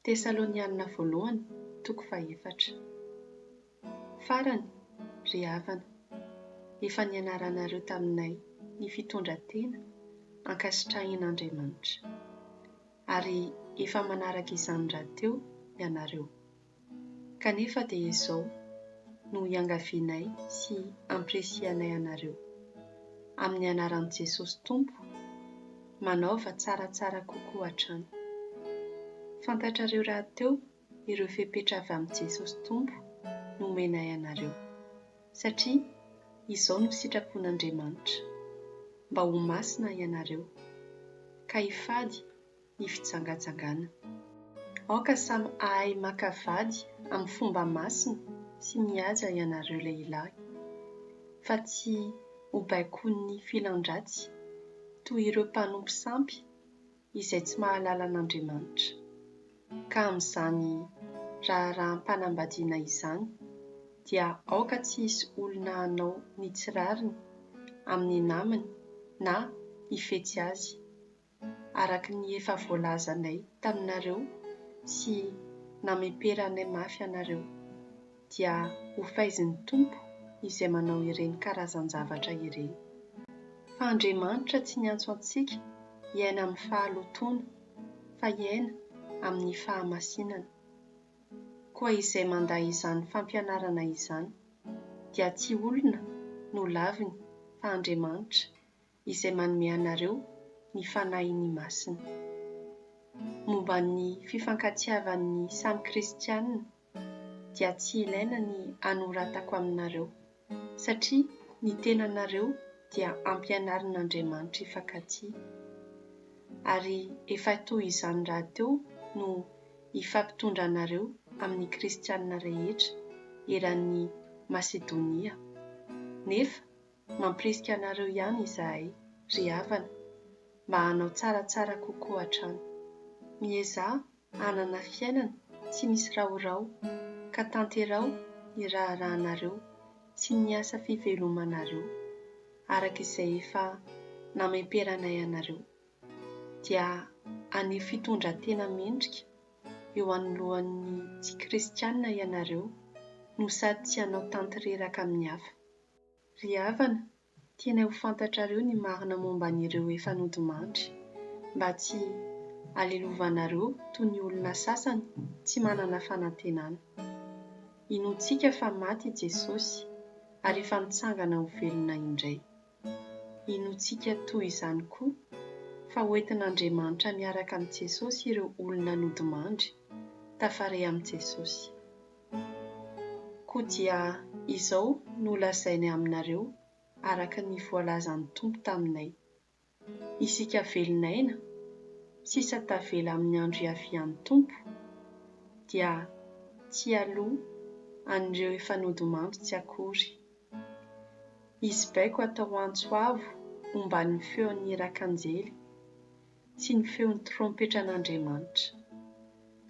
Tesalonianina voalohany toko fahefatra. Farany, ry havana, efa nianaranareo taminay ny fitondran-tena ankasitrahin'Andriamanitra, ary efa manaraka izany rahateo ianareo. Kanefa dia izao no iangavianay sy ampirisihanay anareo, amin'ny anaran'i Jesosy Tompo, manaova tsaratsara kokoa hatrany. Fantatrareo rahateo ireo fepetra avy amin'i Jesosy Tompo nomenay anareo, satria izao no sitrapon'Andriamanitra, mba ho masina ianareo, ka hifady ny fijangajangana. Aoka samy hahay maka vady amin'ny fomba masina sy mihaja ianareo lehilahy, fa tsy hobaikoin'ny filan-dratsy toy ireo mpanompo sampy izay tsy mahalala an'Andriamanitra. Ka amin'izany raharaham-panambadiana izany dia aoka tsy hisy olona hanao ny tsy rariny amin'ny namany na hifetsy azy. araka ny efa voalazanay taminareo sy nameperanay mafy anareo, dia hofaizin'ny Tompo izay manao ireny karazan-javatra ireny. Fa Andriamanitra tsy niantso antsika hiaina amin'ny fahalotoana, fa hiaina amin'ny fahamasinana. Koa izay mandà izany fampianarana izany, dia tsy olona no laviny fa Andriamanitra, izay manome anareo ny Fanahiny Masina. Momba ny fifankatiavan'ny samy kristiana dia tsy ilaina ny hanoratako aminareo, satria ny tenanareo dia ampianarin'Andriamanitra hifankatia. Ary efa toy izany rahateo no hifampitondranareo amin'ny kristiana rehetra eran'i Masedonia. Nefa Mampirisika anareo ihany izahay, ry havana, mba hanao tsaratsara kokoa hatrany. Miezaha hanana fiainana tsy misy rahoraho, ka tanteraho ny raharahanareo sy ny asa fivelomanareo, araka izay efa namemperanay anareo. Dia haneho fitondran-tena mendrika eo anoloan'ny tsy kristiana ianareo, no sady tsy hanao tantireraka amin'ny hafa. Ry havana, tianay ho fantatrareo ny marina momba an'ireo efa nodimandry, mba tsy halelovanareo toy ny olona sasany tsy manana fanantenana. Inoantsika fa maty i Jesosy ary efa nitsangana ho velona indray. Inoantsika toy izany koa fa hoentin'Andriamanitra miaraka amin'i Jesosy ireo olona nodimandry, tafaray amin'i Jesosy. Koa dia izao no lazainay aminareo araka ny voalazan'ny Tompo taminay, Isika velon'aina, sisa tavela amin'ny andro hiavian'ny Tompo, dia tsy hialoha an'ireo efa nodimandry tsy akory. Hisy baiko hatao antso avo omban'ny feon'ny irakanjely sy ny feon'ny trompetran'Andriamanitra.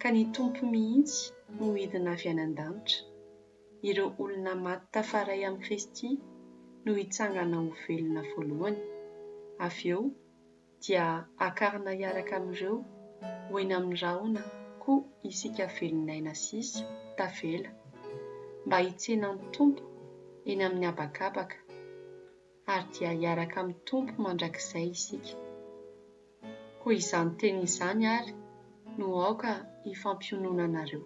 Ka ny Tompo mihitsy no hidina avy any an-danitra, ireo olona maty tafaray amin'i Kristy no hitsangana ho velona voalohany, avy eo dia hakarina hiaraka amin'ireo ho eny amin'ny rahona koa isika velon'aina sisa tavela, mba hitsena ny Tompo eny amin'ny habakabaka, ary dia hiaraka amin'ny Tompo mandrakizay isika. Koa izany teny izany àry no aoka hifampiononanareo.